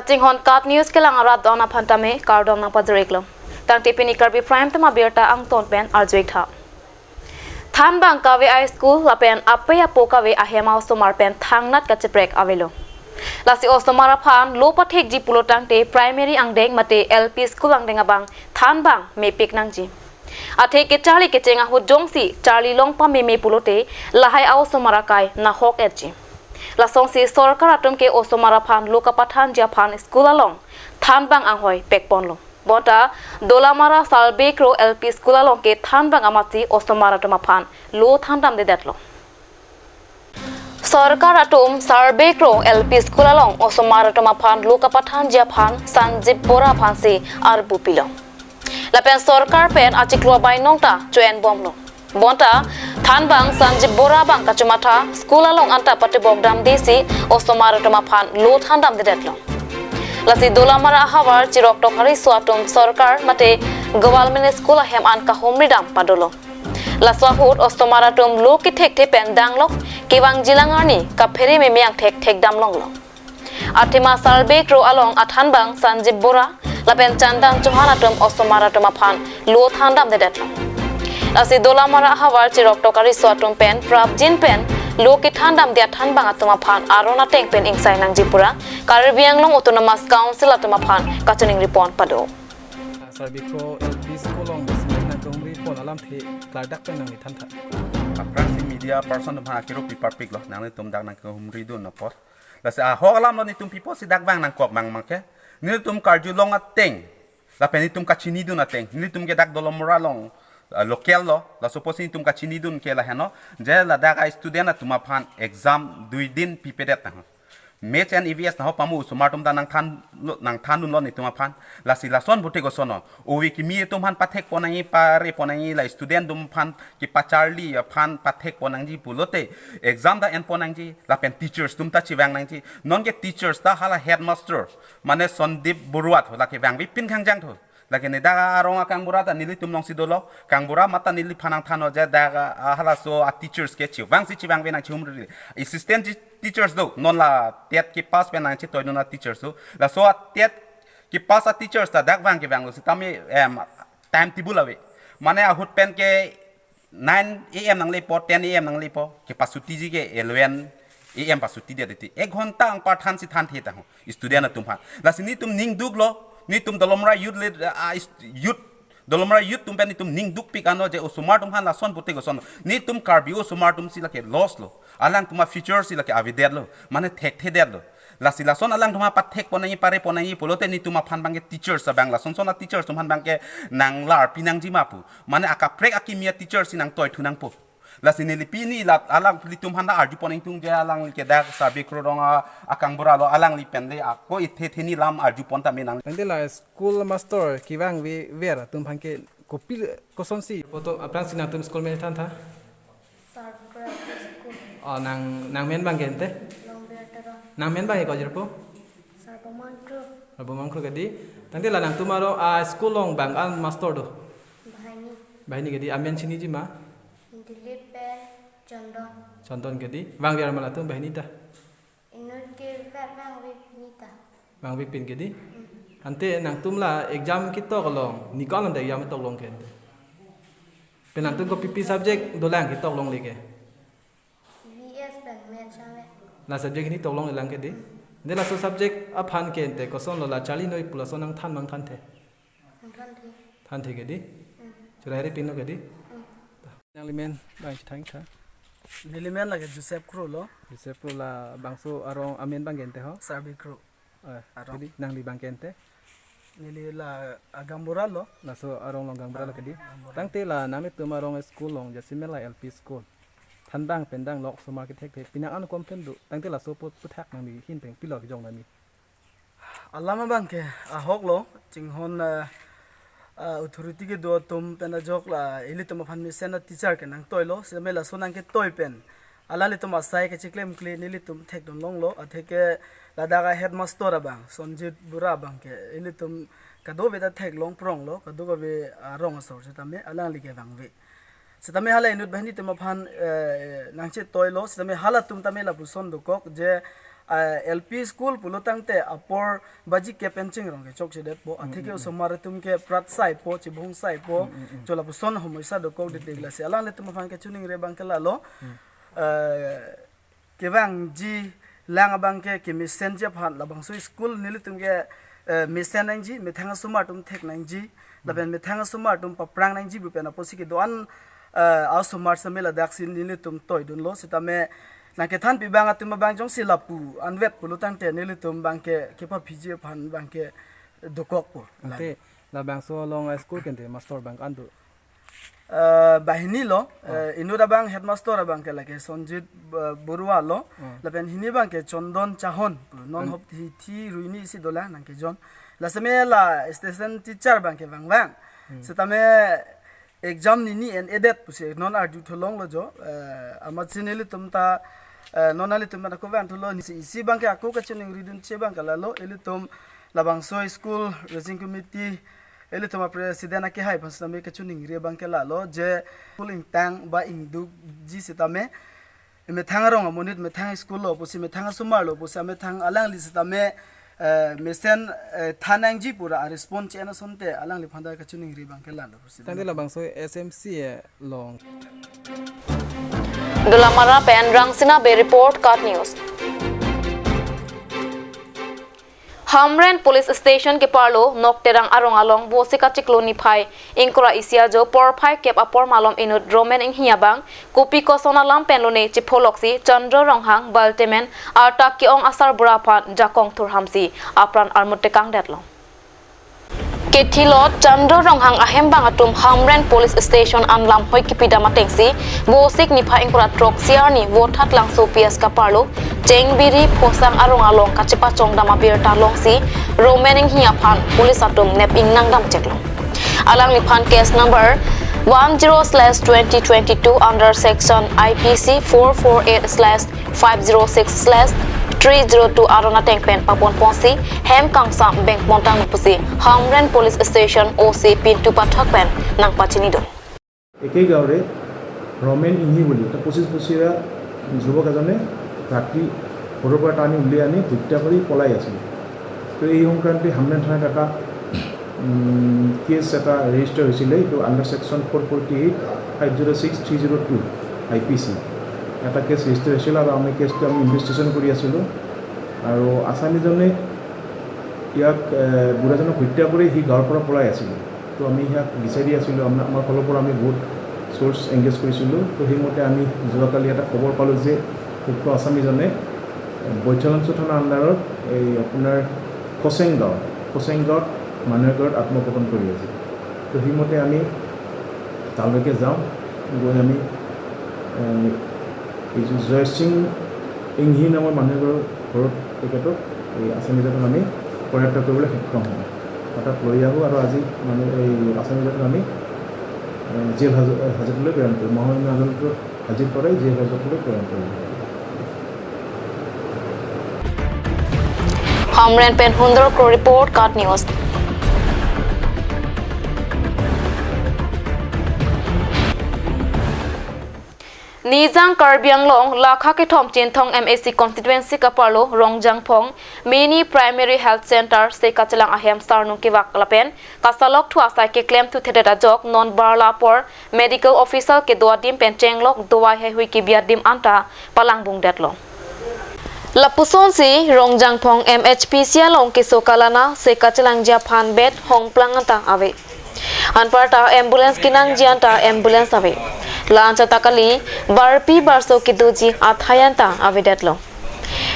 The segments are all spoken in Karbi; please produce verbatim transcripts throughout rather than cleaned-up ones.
Chinghon Kat News kelang arat don aphan tame kardom nangpajir-iklo. Tangte pini Karbi Prime Time abirta angton pen arju-ik tha. Thanbang kave a-school lapen apei apo kave ahem a-osomar pen thangnat kacheprek avelo. Lasi osomar aphan lo pathekji pulo tangte primary angdeng mate L P school angdeng abang thanbang mepik nangji. Athe kecharli kecheng ahut jongsi charli long pameme pulote lahai a-osomar akai nahok-etji. Lasonsi sorkar atum ke osomar aphan lo kapathanji aphan school along thanbang anghoi pekponlo. Bonta Dolamara Sarbe Kro L P school along ke thanbang amatsi osomar atum aphan lo thandamdedetlo. Sorkar atum Sarbe Kro L P school along osomar atum aphan lo kapathanji aphan Sanjib Bora aphansi arpu pilo. Lapen sorkar pen achiklo abainong ta cho-enbomlo. Bonta thanbang Sanjib Bora abang kachomatha school along anta patebok damdesi osomar atum aphan lo thandamdedetlo. Lasi Dolamara ahavar Chiroktok Hariso atum sorkar mate government school ahem an kahumridam padolo. Laso ahut osomar atum lo kethekthe pen danglok kevangjilang arni kaphere meme angthek thekdam longlo. Athema Sarbe Kro along athanbang Sanjib Bora lapen Chandan Chauhan atum osomar atum aphan lo thandamdedetlo. Lasi Dolamara ahavar Chiroktok Hariso atum pen prapjin pen lo kethandamde athanbang atum aphan aron ateng pen ingsai nangji pura Karbi Anglong Autonomous Council atum aphan kachiningri pon pado. Sarbe Kro L P school along besi nangkehumri pon alamthe klardak pen nangli thantha. Aphrangsi media person atum aphan akero piparpiklo, nanglitum dak nangkehumridun apot. Lasi ahok alamlo netum pi apotsi dak vang nangkok mang mang ke. Netum karjulong ateng. Lapen netum kachinidun ateng. Netum ke dak Dolamara along, ah, local lo. Laso apotsi netum kachinidun ke lahenlo. Je ladak a-student atum aphan exam dui din pipedet nang. Maths and E V S nahok pamu osomar atum ta nangthan lo, nangthandunlo netum aphan. Lasi lason pute koson lo. Ove kimi atum aphan pathekpon nangji, parepon nangji, la student atum aphan kepacharli aphan pathekpon nangji pulote exam ta enpon nangji, lapen teachers atum ta chevang nangji. Nonke teachers ta hala headmaster, mane Sanjib Bora tho, lake vangvepin khangjang tho. Lake ne dak arong akangbura ta nelitum alongsi dolo, kangbura mate neliphan nangthanlo je dak, ah, halaso a-teachers ke chevangsi chevangve nangchihumri. Assistant ti-, teachers do, non la TET kepass pen nangchetoidun a-teachers do. Laso a-TET kepass a-teachers ta dak vang kevanglo sitame, em, time table ave. Mane ahut pen ke nine A M nanglepo, ten A M nanglepo, kepasutiji ke eleven A M pasutidedet ti. Ek ghonta anparthansi thanthe ta ho student atum aphan. Lasi netum ning duklo, netum Dolamara youth lead, ah, is-, youth, Dolamara youth atum pen netum ning dukpik anlo je osomar atum aphan lason pute koson. Netum Karbi osomar atumsi lake loss lo. Alangtum a-future si lake avedetlo. Mane thekthedetlo. Lasi lason alangtum aphan pathekpon nangji, parepon nangji pulote netum aphan abangke teachers abang, lasonson a-teachers atum aphan abangke nanglarpi nangji ma pu. Mane akaprek akimi a-teachers si nangtoithu nangpo. Lasi neli pini la alanglitum aphanta arjupon ingtung je alangli ke dak Sarbe Kro along a, akangbura lo, alangli pen le ako ithe theni lam arjupon tame nang. Tangte la school master kevangve ver atum aphan ke kopi kosonsi? Poto aphrangsi nangtum school amen thantha? Sarbe Kro L P school. Oh, nang, nangmen abangke ante? Longbir Teron. Nangmen abangke ko jirpo? Sarbomon Kro. Sarbomon Kro kedi. Tangte la nangtum arong a-school along bang-an master do? Banghini. Banghini kedi, amen chiniji ma? Dilip pen Chandon. Chandon kedi. Vangver ma latum banghini ta? Inut ke vet vangvepin ta. Vangvepin kedi. Hmm. Ante nangtum la exam ketok along, niko along ta exam ketok long ke ante? Pen nangtum kopipi subject dolang ketok longle ke? V S pen Maths ave. La subject hini tok longlelang kedi. Ante laso subject aphan ke ante kosonlo, la charli noi pu lason nangthan abang thanthe? Nangthanthe. Thanthe kedi. Hmm. Churari pinlo kedi. Hmm. Nanglimen abang chethang tha. Nelimen lake Joseph Kro lo. Joseph Kro, labangso arong amen abangke ante ho? Sarbe Kro. Eh, arong. Kedi, nangli abangke ante? Neli la, ah, gaonbura lo. Laso arong along gaonbura lo kedi. Gaonbura. Tangte la nanglitum arong school along jasemet la L P school, thanbang pen danglok osomar kethekthe, penang ankom pen do. Tangte laso aphuthak nangli ahin pen pilo kejong nangli? Alam abangke ahok lo, chinghon, ah, ah, authority kedo atum pen ajok la ilitum aphan mesen a-teacher ke nangtoilo, sitame laso nangketoi pen alanglitum asai kachiklemkle nelitum thekdun longlo, atheke ladak a-headmaster abang, Sanjib Bora abangke ilitum kadokave ta theklong pronglo, kadokave arong asor sitame alangli ke vangve. Sitame hala inut banghini atum aphan, eh, nangchetoilo, sitame halatum tame lapuson dokok je Ah, L P school pulo tangte apor baji kep pen chingrong ke chokchedetpo. Atheke osomar atum ke prat saipo, chibong saipo. Chola puson homoi sa dokok dedik lasi. Alanglitum aphan kachiningri abang ke lalo. Eh, kevangji lang abang ke kemesenji aphan labangso school nelitum ke, eh, mesen nangji, methang asomar atum thek nangji, lapen methang asomar atum paprang nangji pu pen apotsi kedo-an, eh, asomar sitame ladaksi nelitum toidunlo, sitame nangkethanpi abang atum abang jongsi lapu anvet pulo tangte nelitum abang ke kepaphiji aphan abang ke dokokpo. Ante labangso along school kente master abang an do? Eh, banghini lo, eh, inut abang headmaster abang ke lake Sonjit, eh, Borua lo, lapen hini abang ke Chondon Chahon, non hop hithi ruini isi dolang nangkejon. Lasitame la assistant teacher abang ke vangvang. Sitame exam nini en-edet pusi non arju tholonglo jo, eh, amatsi nelitum ta, eh, non nelitum ta ako vang tholo, nisi isi abang ke ako kachiningridunji abang ke lalo, ilitum labangso school raising committee, ilitum a-president akehai aphan sitame kachiningri abang ke lalo, je school ingtang ba ingdukji sitame, methang arong amonit, methang school lo pusi, methang asomar lo pusi, methang alangli sitame, eh, mesen, eh, than nangji pura a-response che-en asonte alangliphan ta kachiningri abang ke lalo pusi. Tangte labangso S M C along. Dolamara pen Rangsina Bey report, KAT News. Hamren Police Station keparlo Nokterang arong along Vosik achiklo niphai ingkoi ra isi ajo porphai kep apor malom inut Romen Inghi abang kopi koson alam pen lone chipholoksi Chandra Ronghang Baltemen arta ke-ong asarbura aphan jakong thurhamsi apran armut tekangdetlo. Kethilot Chandra Ronghang ahembang atum Hamren Police Station an lamhoi kipidam atengsi Vosik niphai ingkoi ra throksi arni Vothatlangso P S keparlo Chengbiri Phosang arong along kachepachongdam abirta longsi Romen Inghi aphan police atum nep ingnang damcheklo. Alangliphan case number one zero slash twenty twenty-two under section I P C four four eight slash five zero six slash three zero two aron ateng pen paponponsi hem kangsam bengpon tanglo pusi Hamren Police Station O C Pintu Pathak pen nangpachinidun. একেই গাঁৱৰে ৰমেন ইংহি বুলি এটা পঁচিছ বছৰীয়া যুৱক এজনে ৰাতি ঘৰৰ পৰা টানি উলিয়াই আনি হত্যা কৰি পলাই আছিল। তো এই সংক্ৰান্তে হামৰেণ থানাত এটা, উম, কেছ এটা ৰেজিষ্টাৰ হৈছিলে, এইটো under section four forty eight, five zero' six, three zero' two I P C এটা কেছ ৰেজিষ্টাৰ হৈছিল আৰু আমি কেছটো আমি ইনভেষ্টিগেশ্যন কৰি আছিলোঁ। আৰু আছামীজনে ইয়াক, এ, বুঢ়াজনক হত্যা কৰি সি গাঁৱৰ পৰা পলাই আছিলে। তো আমি ইয়াক বিচাৰি আছিলোঁ, আমাৰ, আমাৰ ফালৰ পৰা আমি বহুত চ'ৰ্চ এংগেজ কৰিছিলোঁ। তো সেইমতে আমি যোৱাকালি এটা খবৰ পালোঁ যে উক্ত আছামীজনে বৈঠালাংচ' থানাৰ আণ্ডাৰত এই আপোনাৰ খচেং গাঁও, খচেং গাঁৱত মানুহ এঘৰত আত্মগোপন কৰি আছে। তো সেইমতে আমি তালৈকে যাওঁ, গৈ আমি, এ, এই যে জয়সিং ইংহি নামৰ মানুহ এঘৰৰ ঘৰত তেখেতক এই আছামীজনক আমি কৰায়ত্ত কৰিবলৈ সক্ষম হওঁ। তাত লৈ আহোঁ আৰু আজি মানুহ এই আছামীজনক আমি, এ, জেল হাজ-, হাজতলৈ প্ৰেৰণ কৰোঁ। মহামান্য আদালতত হাজিৰ কৰাই জেল হাজতলৈ প্ৰেৰণ কৰোঁ। Hamren pen Hundor Kro report, KAT News. Nijang Karbi Anglong lakha kethom Chinthong M A C constituency keparlo Rongjangphong Mini Primary Health Center se kachelang ahem sarnung kevak lapen kasalok thu asai keklem thuthedet ajok non barla apor medical officer kedo adim pen chenglok dawai heihui kebi adim anta palangbungdetlo. Lapusonsi Rongjangphong M H P C along keso kalana se kachelangji aphan bed hongplang anta ave. Anparta ambulance kenangji anta ambulance ave. La-anchot ta kali barpi barso kedoji athai anta avedetlo.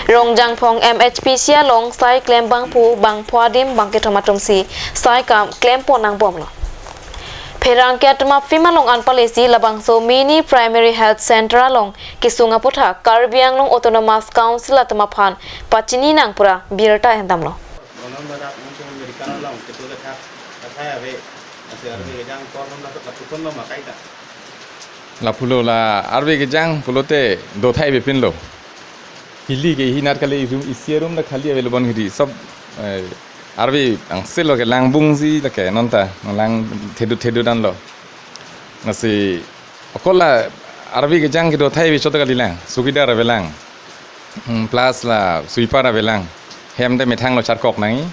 Rongjangphong M H P C along sai klem bangphu bangpho adim bangkethom atumsi sai kam klempon nangbomlo. Pherangke atum aphi malong an palesi labangso Mini Primary Health Center along kesung aputhak Karbi Anglong Autonomous Council atum aphan pachini nang pura birta endamlo. Bonon badak mungkin Amerika along ketu kethak kathai ave, asi arve kejang korban dapat lapuson lo makai ta. Lapulo la arve kejang pulote dothai bepinlo. Hili ke hi nat kali room, isi room ta khali ave lo bon hiri sob, eh, arve angse lo ke langbungsi lake nonta lang thedu thedu danlo. Lasi okola arve kejang kedothai bechot kalilang, sukidar avelang. Hmm, plus la sweeper avelang. Hem te methang lo charkok nangji.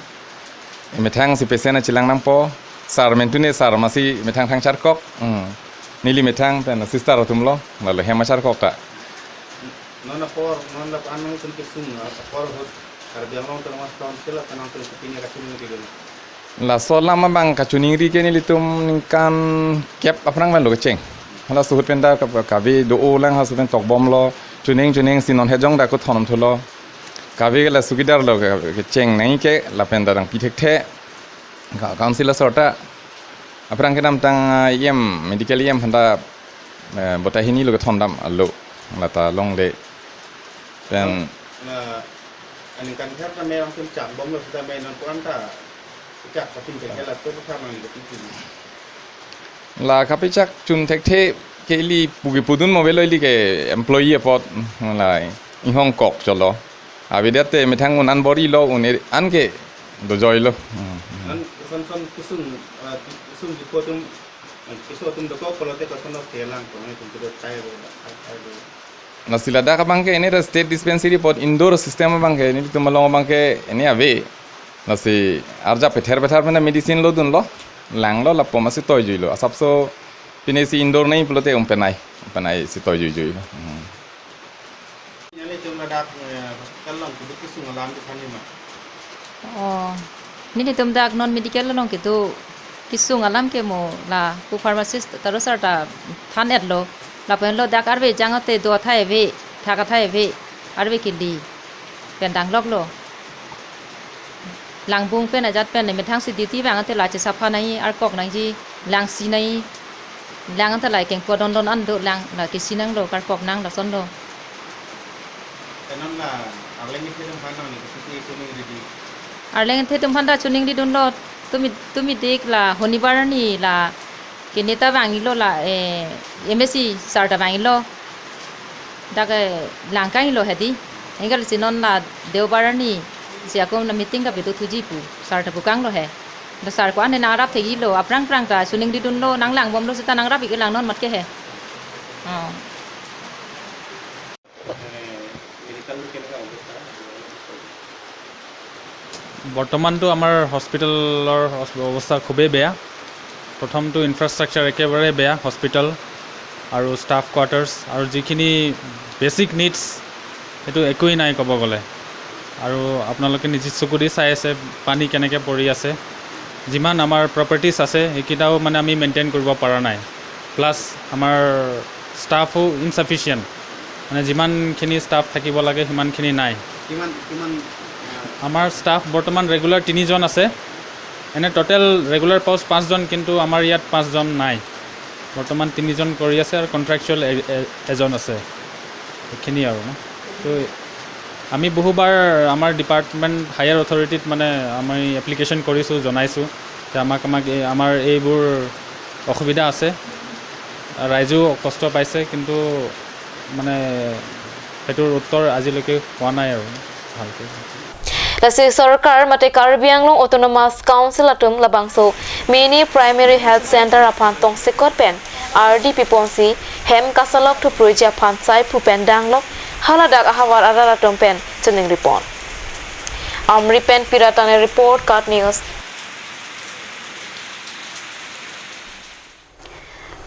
Methang si patient achilang nangpo. Sir mentune sir masi methang thang charkok. Hmm. Neli methang pen sister atum lo. Lalo hem charkok ta. Non apor, non la anong tum kesung, apor ahut Karbi Anglong Autonomous Council atum nangtum pine kachini ke dun. Laso alam abang kachiningri ke nelitum ningkan kep aphrang vanlo kecheng. Hala suhut pen ta ka-, kave do-o lang, ha suhut pen tokbomlo. Chuning chuning si non hejong ta kuthon thulo. Kave ke la sugidar lo ke, kecheng nangji ke lapen ta dang pi thekthe. Ka-, council asor ta aphrang kedamtang, ah, E M, medical E M aphan ta, eh, bota hini lo kethondam alo. Lata longle. Pen Na, aningkan thar ta me rang tum chak bomlo sita me non puran ta chak patin ke la to thar nang ni kati. La kapachak chun thekthe ke ili pu ke pudun mo avelo, ili ke employee apot la inghong kok cholo. Avedet te methang un an bor-ilo, un e-, an ke dojoilo. Hmm, hmm. An son son kesung, ah, kesung jipo atum, eh, keso atum dokok pulote koson lo kelang kono itum kedo tai bo, tai bo. Lasi ladak abang ke ini ada state dispensary apot indoor system abang ke, nelitum along abang ke ini ave. Lasi arjap pethar pethar pen medicine lo dunlo, langlo lapu masi toijuilo. Asapso pine si indoor nangji pulote um penai, um penai si toijuijuilo. Hmm. Nelitum ladak, eh, hospital along kedo kesung alam ke thani ma? Oh, nelitum dak non medical along kedo kesung alam ke mo lapu pharmacist ta ro sir ta than-etlo. Lapen lo dak arve jang ate do athai ave, thak athai ave, arve kili pen dangloklo. Langbung pen ajat pen methang si duty vang ate la chesapha nangji, arkok nangji, lang si nangji, lang ate la kengpo don don an do, lang la kesi nanglo, karkok nang lason lo. Kanon la arleng ithedum aphan nang ni kiti kuning ridi. Arleng ithedum aphan ta chiningri dunlo, tumi, tumi dik la honibar arni la kene ta vangilo la, eh, M A C sir ta vangilo. Dak, eh, langkanglo hedi. Anke lasi non la Deobar arni si ako na meeting kapedo thuji pu. Sir ta pukanglo he. Ba sir ko-an nangrap thekjilo, aphrang phrang ta chiningri dunlo, nang langbomlo sita nangrap ik lang non mat ke he. Oh. বৰ্তমানতো আমাৰ হস্পিটেলৰ অস-, অৱস্থা খুবেই বেয়া। প্ৰথমটো ইনফ্ৰাষ্ট্ৰাকচাৰ একেবাৰে বেয়া, হস্পিটেল আৰু ষ্টাফ কোৱাৰ্টাৰ্ছ আৰু যিখিনি বেচিক নিডছ, সেইটো একোৱেই নাই ক'ব গ'লে। আৰু আপোনালোকে নিজে চকু দি চাই আছে পানী কেনেকৈ পৰি আছে। যিমান আমাৰ প্ৰপাৰ্টিজ আছে, সেইকেইটাও মানে আমি মেইনটেইন কৰিব পৰা নাই। প্লাছ আমাৰ ষ্টাফো ইনচাফিচিয়েণ্ট, মানে যিমানখিনি ষ্টাফ থাকিব লাগে সিমানখিনি নাই। কিমান, কিমান, আহ, আমাৰ ষ্টাফ বৰ্তমান ৰেগুলাৰ তিনিজন আছে, এনে টোটেল ৰেগুলাৰ পোষ্ট পাঁচজন, কিন্তু আমাৰ ইয়াত পাঁচজন নাই। বৰ্তমান তিনিজন কৰি আছে আৰু কণ্ট্ৰেকচুৱেল এ-, এ-, এজন আছে। সেইখিনি আৰু ন। তো আমি বহুবাৰ আমাৰ ডিপাৰ্টমেণ্ট হায়াৰ অথৰিটিত মানে আমি এপ্লিকেশ্যন কৰিছোঁ, জনাইছোঁ যে আমাক, আমাক এই, আমাৰ এইবোৰ অসুবিধা আছে, ৰাইজেও কষ্ট পাইছে, কিন্তু মানে সেইটোৰ উত্তৰ আজিলৈকে পোৱা নাই আৰু ভালকৈ। Lasi sorkar mate Karbi Anglong Autonomous Council atum labangso mini primary health center aphan tongsekot pen ardi piponsi hem kasalok thupruiji aphan sai phu pen danglok haladak ahavar arat atum pen chiningri pon. Amri pen Piratane report, KAT News.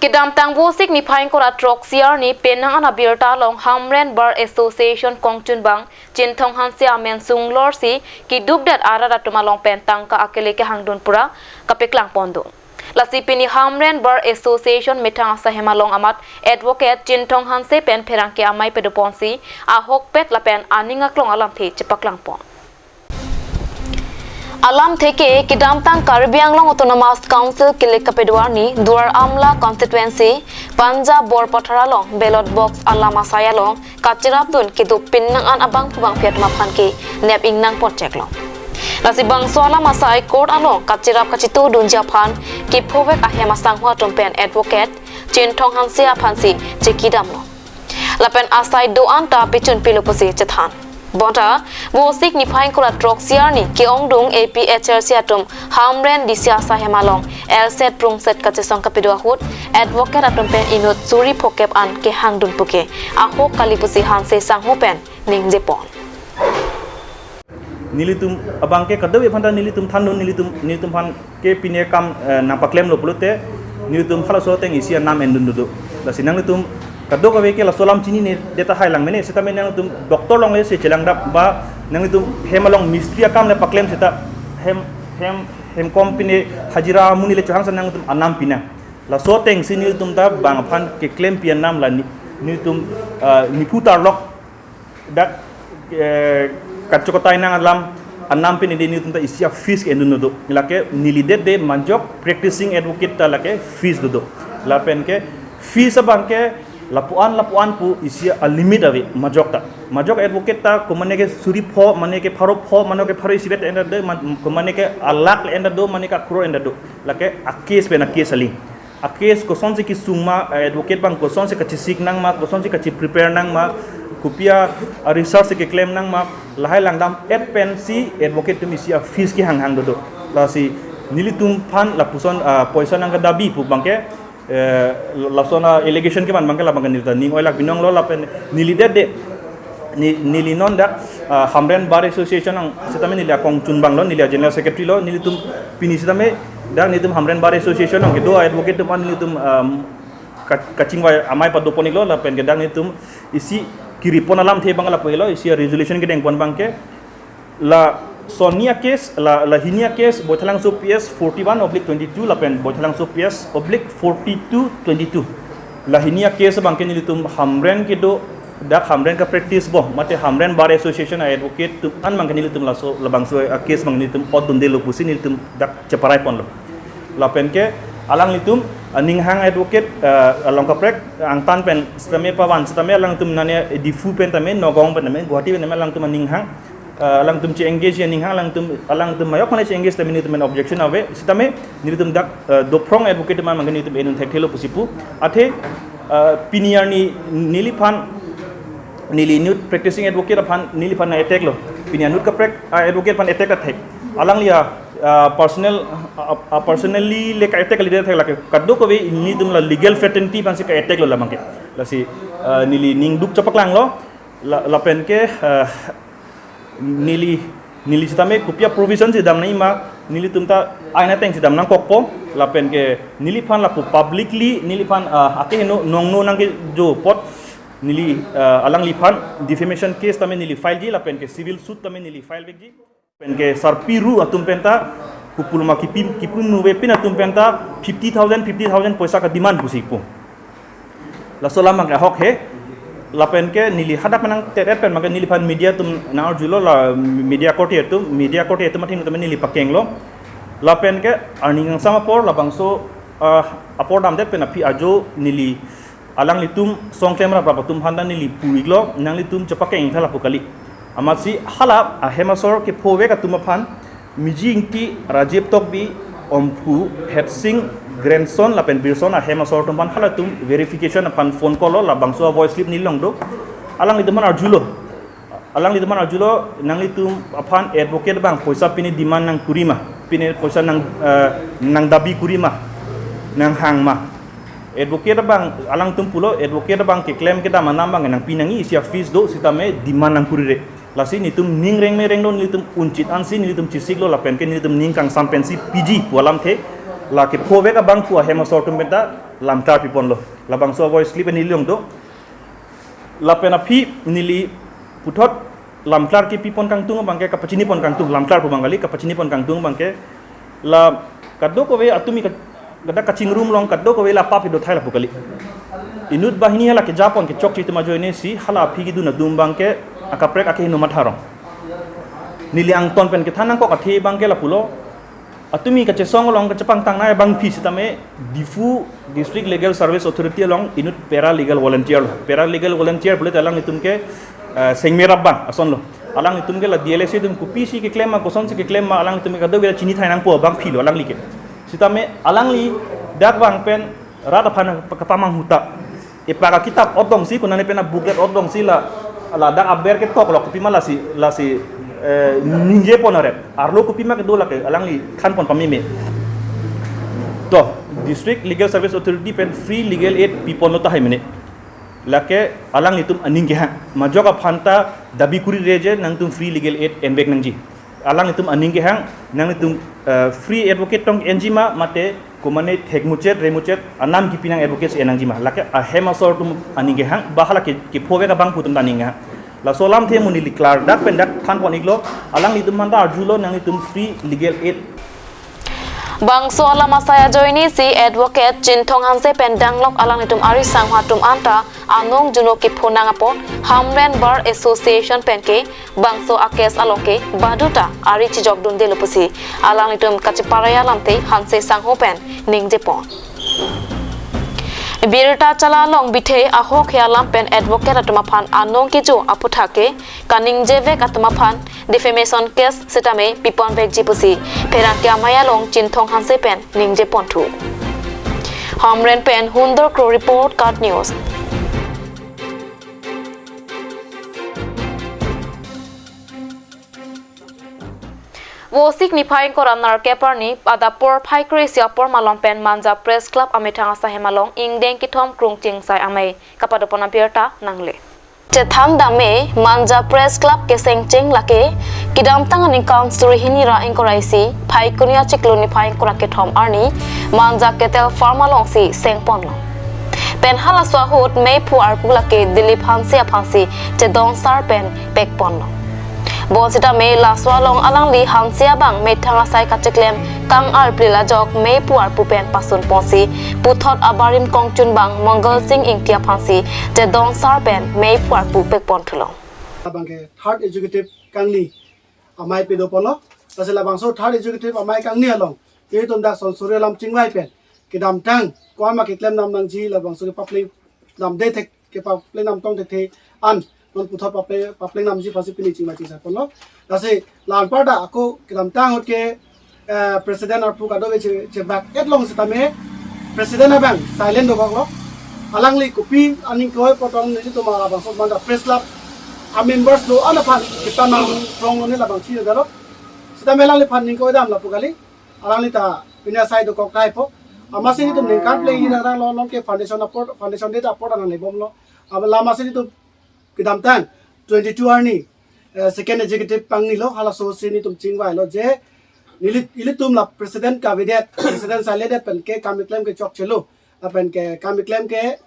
Kedamtang Vosik niphai ingkoi ra throk isi arni penang an abirta along Hamren Bar Association kongchunbang Chinthong Hanse amen sunglorsi keduk det arat atum along pen tangka akele kehangdun pura kapeklang pon do. Lasi pini Hamren Bar Association methang asai hem along amat Advocate Chinthong Hanse pen pherangke amei pado ponsi ahokpet lapen aning aklong alamthe chepaklang pon. Alamthe ke kedamtang Karbi Anglong Autonomous Council kilik kapedwar ni Duar Amla constituency Panja Borpathar along ballot box alam asai along kachirap dun kedo penang an abangphu bangphi atum aphan ke nep ingnang pon cheklo. Lasi bangso alam asai court along kachirap kachito dunji aphan kephovek ahem asangho atum pen Advocate Chinthong Hanse aphansi chekidamlo. Lapen asai do-an ta pechun pilo pusi chethan. Bonta, Vosik niphai ingkoi ra throk isi arni ke-ongdung A P H L C atum Hamren D C asai hem along L set prung set kachesong kapedo ahut, Advocate atum pen inut suri phokep an kehangdun puke ahok kali pusi Hanse sangho pen ningjepon. Nelitum abangke kadokave aphanta nelitum thandun, nelitum, nelitum aphan ke pine akam, eh, nangpaklemlo pulote nelitum halaso ateng isi anam endun dodo. Lasi nanglitum kadokave ke laso alam chinine det tahai lang mene, sitame nanglitum doctor along le si chelangdap ba nanglitum hem along mistri akam le paklem seta hem, hem, hem kom pine hajira amonit le chohang sa nanglitum anam pinang. Laso atengsi nelitum ta bang aphan keklempi anam la ni, nelitum, ah, niphu tarlok dak, eh, kachokotai nang alam anam pine de nelitum ta isi a-fees ke endun dodo. Lake neli det de majok practicing advocate ta lake fees dodo. Lapen ke fees abangke lapuan lapuan pu isi a-limit ave majok ta. Majok advocate ta komane ke suri pho, mane ke pharo pho, mane ke pharo isi vet endun do, man-, komane ke alakh endun do, mane ke akror endun do. Lake a-case pen a-case aling. A-case kosonsi kesung ma, eh, advocate abang kosonsi kachesik nang ma, kosonsi kache-prepare nang ma, kopi a-research si keklem nang ma, lahai langdam-et pensi advocate atum isi a-fees kehang hang dodo. Lasi nelitum aphan lapuson, ah, poisa nangkedabi pu abangke, eh, lason a-allegation kevan abangke labangke neli ta ning oilak binong lo lapen neli det de ni, neli non dak, ah, Hamren Bar Association along sitame neli akongchunbang lo, neli a-general secretary lo, nelitum pini sitame dak nelitum Hamren Bar Association along kedo advocate atum an nelitum, um, ka-, kachingvai amei padopon iklo lapen ke dak nelitum isi keripon alamthe abang lapu helo, isi a-resolution kedengpon abangke la sonni a-case, la, la hini a-case, Baithalangso P S forty-one oblique twenty-two lapen Baithalangso P S oblique forty-two twenty-two. La hini a-case abangke nelitum Hamren kedo, dak Hamren ka-practice bom, mate Hamren Bar Association a-advocate atum an abangke nelitum laso, labangso a-case abang nelitum otdunde lo pusi nelitum dak cheparai ponlo. Lapen ke alanglitum, ah, ninghang advocate, ah, along kaprek angtan pen sitame pavan sitame alanglitum nane Diphu pen tame, Nagaon pen tame, Guwahati pen tame alanglitum aninghang, ah, alanglitum che-engage aninghang, alanglitum, alanglitum majok mane che-engage tame nelitum pen objection ave. Sitame nelitum dak, ah, dophrong advocate atum abangke nelitum endun thekthelo pusi pu. Athe, ah, pini arni neliphan, neli inut practicing advocate aphan neliphan nang-attack lo. Pini anut kaprek, ah, advocate aphan attack athek. Alangli a, ah, personal, ah, ah, personally le ka-attack kalidet athek lake. Kadokave nelitum la legal fraternity aphansi ka-attack lo labangke. Lasi, ah, neli ning duk chepaklang lo. La, lapen ke, ah, neli, neli sitame kopi a-provision si dam nangji ma, nelitum ta ain atengsi dam nangkokpo, lapen ke neliphan lapu publicly, neliphan, ah, akeheno nongno nangkejo apot, neli, ah, alangliphan defamation case tame neli file ji, lapen ke civil suit tame neli file vekji. Pen ke sarpi ru atum penta, kupuloma kipim, kipim nuve pin atum penta, fifty thousand, fifty thousand poisa ka-demand pusi pu. Laso alam abangke ahok he, lapen ke neli hadak menang teret pen abangke neliphan media atum nang-arjulo la media korte atum, media korte atum atheng atum neli pakenglo. Lapen ke arni kangsam apor labangso, ah, apor damdet pen aphi ajo neli alanglitum songklem raprap atum aphan ta neli pu iklo, nanglitum chepakeng tha lapu kali. Amatsi hala ahem asor kephovek atum aphan, Miji Ingti, Rajiv Tokbi, Omphu, Hetsing, Grandson lapen Birson ahem asor atum aphan halatum verification aphan phone call lo, labangso a-voice clip neli along do. Alanglitum aphan arjulo. Alanglitum aphan arjulo, nanglitum aphan advocate abang poisa pine demand nangkuri ma, pine poisa nang, eh, nangdabi kuri ma, nanghang ma. Advocate abang alangtum pulo, advocate abang keklem kedam anam abang nangpi nangji, isi a-fees do, sitame demand nangkurire. Lasi nelitum ning rengme rengdon, nelitum unchit ansi nelitum chesiklo lapen ke nelitum ning kangsam pensi piji pu alamthe, la kephovek abang pu ahem asor atum penta lamklar piponlo. Labangso a-voice clip neli along do. Lapen aphi neli puthot lamklar kepipon kangtung abangke, kapachinipon kangtung, lamklar pu abang kali, kapachinipon kangtung abangke, la kadokave atumi ka-, kada kachingrum along kadokave la pap kedo thai lapu kali. Inut banghini hala kejapon kechokche atum ajoine si hala aphi kedun atum abangke akaprek akeheno matha rong. Neli angton pen kethan nangkok athe abangke lapulo. Atumi kachesong along kachepangtang nai abangpi sitame Diphu District Legal Service Authority along inut paralegal volunteer lo. Paralegal volunteer pulote alanglitum ke, eh, sengmerap abang ason lo. Alanglitum ke la D L S A atum kopisi keklem ma, kosonsi keklem ma, alanglitum ke kadokave chini thai nangpo abangpi lo alangli ke. Sitame alangli dak abang pen rat aphan kapamanghu ta. Ipak akitap otdongsi, konane pen a-booklet otdongsi la, ladak aber ketok lo, kopima lasi, lasi, eh, ningjepon aret. Arlo kopima kedo lake, alangli thanpon pameme. To, District Legal Service Authority pen free legal aid piponlo tahai mene. Lake alanglitum aning kehang. Majok aphan ta dabi kuri reje nangtum free legal aid envek nangji. Alanglitum aning kehang, nangtum, eh, free advocate tong enji ma mate komane thekmuchot, remuchot, anam kipi nang advocate si en nangji ma. Lake ahem asor atum aning kehang, ba hala ke, kephovek abangphu atum ta aning kehang. Laso alamthe mo neli klardak pen dak thanpon iklo, alanglitum aphan ta arjulo nangtum free legal aid. Bangso alam asai ajoine si advocate Chinthong Hanse pen danglok alanglitum ari sangho atum anta anong juno kepho nang apot Hamren Bar Association pen ke bangso a-case along ke baduta ari chijok dundelo pusi alanglitum kacheparai alamthe Hanse sangho pen ningjepon. Birta chala along bithe ahok he alam pen advocate atum aphan anong kejo aputhak ke kaningjevek atum aphan defamation case sitame piponvekji pusi pherangke amei along Chinthong Hanse pen ningjeponthu. Hamren pen Hundor Kro report, KAT News. Vosik niphai ingkoi ra nerkep arni adap porphai kre-isi apor malom pen Manja Press Club amethang asai hem along ingdeng kethom krungching sai amei kapadopon abirta nangle. Chethan dam-e, Manja Press Club kesengcheng lake kedamtang aningkan suri hini ra ingkoi ra isi, Phaikuni achiklo niphai ingkoi ra kethom arni Manja Cattle Farm alongsi sengponlo. Pen halaso ahut meiphu arpu lake Dilip Hanse aphansi chedon sar pen pekponlo. Bonsitame laso along alangli Hanse abang methang asai kacheklem kang-arplil ajok meiphu arpu pen pasunponsi puthot abarim kongchunbang Mangal Singh Ingti aphansi chedon sar pen meiphu arpu pekponthulo. Abang ke third executive kangni amei padoponlo. Lasi labangso third executive amei kangni along ilitum dak son suri alam chingvai pen kedamtang komat keklem dam nangji, labangso kepapleng damde thek, kepapleng dam tong thekthe an non puthot papleng, papleng damji aphansi pini chingvai chingsaiponlo. Lasi la-anparta ako kedamtang ahut ke, eh, president arpu kadokave che, chebak-etlong sitame president abang silent dokoklo. Alangli kopi aning kehoi apot tong nelitum labangso Manja Press Club amembers do-an aphan kita nang rong lo ne labang chini dalo. Sitame alangliphan ning kehoi dam lapu kali. Alangli ta pini asai dokok tahai po. Amatsi nelitum ningkan plengji nang rang lo, non ke foundation apor, foundation day ta apor nang lebomlo. Aba la amatsi nelitum kedamtang twenty-two arni, eh, second executive pangnilo, halaso si nelitum chingvailo je neli, ilitum la president kavedet, president silent det pen ke kam keklem ke chokchelo. Lapen ke kam keklem ke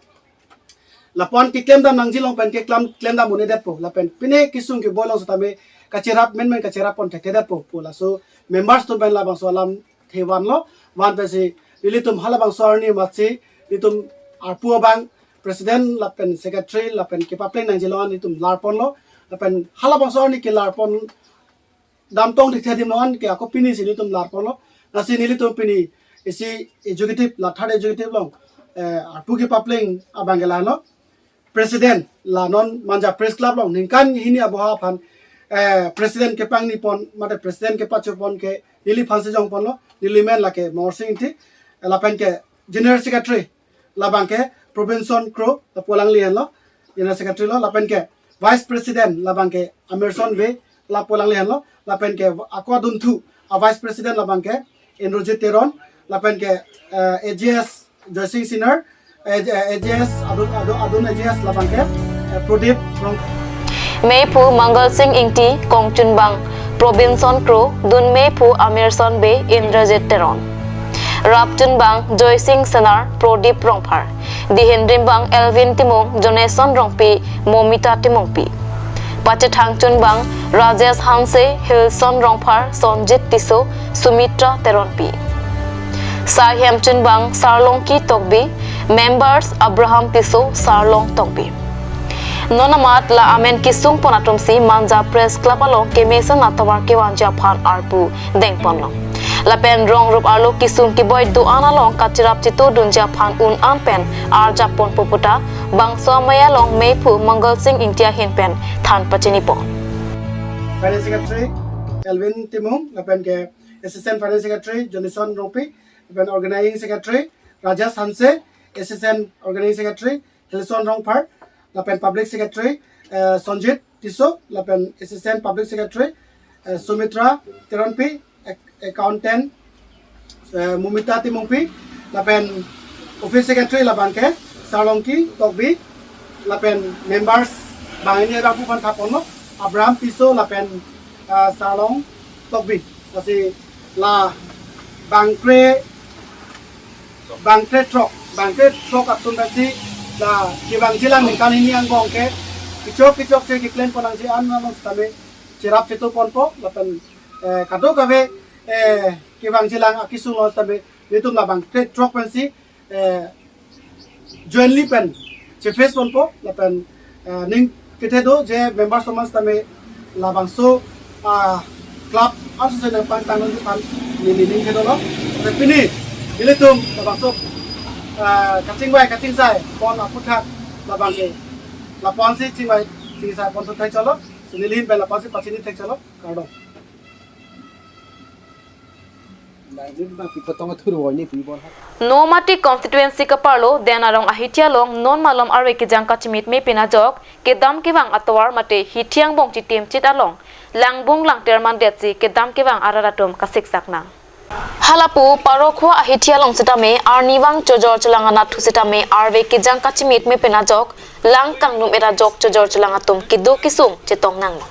lapu-an keklem dam nangji along pen ke klam, klem dam un-edetpo. Lapen pine kesung keboi along sitame kacherap menmen kacherap pon thekthedetpo pu laso members atum pen labangso alamthe vanlo. Van pensi nelitum halabangso arni amatsi nelitum arpu abang president lapen secretary lapen kepapleng nangji along nelitum larponlo. Lapen halabangso arni kelarpon dam tong thekthe adim along ke ako pini si nelitum larponlo. Lasi nelitum pini isi executive, la third executive along, eh, arpu kepapleng abang ke la-anlo. President la non Manja Press Club along ningkan hini aboha aphan, eh, president kepangnipon mate president kepachopon ke neli aphansi jongponlo, neli men lake Mohor Singh Ingti, lapen ke general secretary labang ke Probinson Kro, lapu alangli henlo, general secretary lo, lapen ke vice president labang ke Amerson Bey, lapu alangli henlo, lapen ke ako adunthu a vice president labang ke Indrajit Teron, lapen ke, eh, A G S Joysing Senior, eh, eh, A G S adun, adun, adun A G S labang ke, eh, Prodip Rong. Meiphu Mangal Singh Ingti, kongchunbang Probinson Kro, dun meiphu Amerson Bey, Indrajit Teron. Rapchunbang Joysing Senar, Prodip Rongphar. Dihinrimbang Elvin Timung, Jonason Rongpi, Momita Timungpi. Pachethangchunbang Rajesh Hanse, Hilson Rongphar, Sonjit Tisso, Sumitra Teronpi. Saihemchunbang Sarlongki Tokbi, members Abraham Tisso, Sarlong Tokbi. Non amat la amen kesungpon atumsi Manja Press Club along kemesen atovar kevanji aphan arpu dengponlo. Lapen rong rup arlo kesung keboi do-an along kacherap chetodunji aphan un-an pen arjapponpo puta bangso amei along meiphu Mangal Singh Ingti ahin pen than pachinipon. Finance Secretary Elvin Timung, lapen ke Assistant Finance Secretary Jonason Rongpi, lapen Organizing Secretary Rajesh Hanse, Assistant Organizing Secretary Hilson Rongphar, lapen Public Secretary, eh, Sonjit Tisso, lapen Assistant Public Secretary, eh, Sumitra Teronpi, ac-, Accountant, eh, Momita Timungpi, lapen Office Secretary labang ke Sarlongki Tokbi, lapen members bang ini abang pu aphan thaponlo, Abraham Tisso lapen, ah, Sarlong Tokbi. Lasi la bangkre, bangkre throk, bangkre throk atum pensi la kevangjilang ningkan hini angbong ke kechok kechokche keklempon nangji an nang sitame cherap chetuponpo lapen, eh, kadokave, eh, kevangjilang akesung lo sitame ilitum la bangkre throk pensi, eh, jointly pen cheface ponpo lapen, eh, ning kethe do je member atum sitame labangso, ah, club association nangpangtang nangji aphan neli ning kethe dolo. Lapen pini ilitum labangso, ah, kachingvai kachingsai pon aphuthak labang ke lapu-ansi chingvai chingsai pon thekchotlo. Si neli ahin pen lapu-ansi pachini thekchotlo. Kardom. Nomati constituency kaparlo Den Arong ahithi along non malom arve kejang kachimit me pen ajok kedam kevang atovar mate hithi angbong chitim chit along langbung langter mandetsi kedam kevang arat atum kasiksak nang. Halapu Parokhua ahithi along sitame arnivang chojor chelang anatthu sitame arve kejang kachimit me pen ajok lang kangdum-et ajok chojor chelang atum kedo kesung chetong nanglo.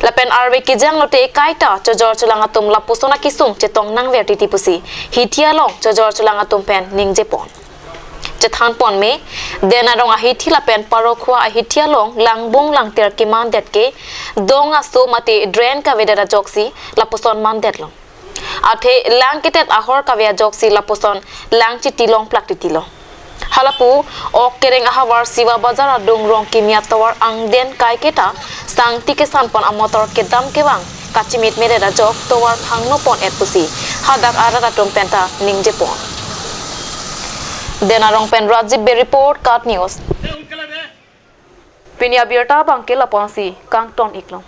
Lapen arve kejang lote kaita chojor chelang atum lapuson akesung chetong nangver titi pusi hithi along chojor chelang atum pen ningjepon. Chethanpon me, Den Arong ahithi lapen Parokhua ahithi along langbung langter kemandet ke dong aso mate drain kavedet ajoksi lapuson mandetlo. Athe lang ketet ahor kave ajoksi lapuson lang chiti longplak titilo. Halapu ok kereng ahavar Siva Bazar adung Rongkimi atovar angden kaiketa sangti kesanpon amotor kedam kevang kachimit medet ajok tovar phangno pon-et pusi hadak arat atum penta ningjepon. Den Arong pen Rajiv Bey report, KAT News. Pini abirta abang ke lapu-ansi kangton iklo.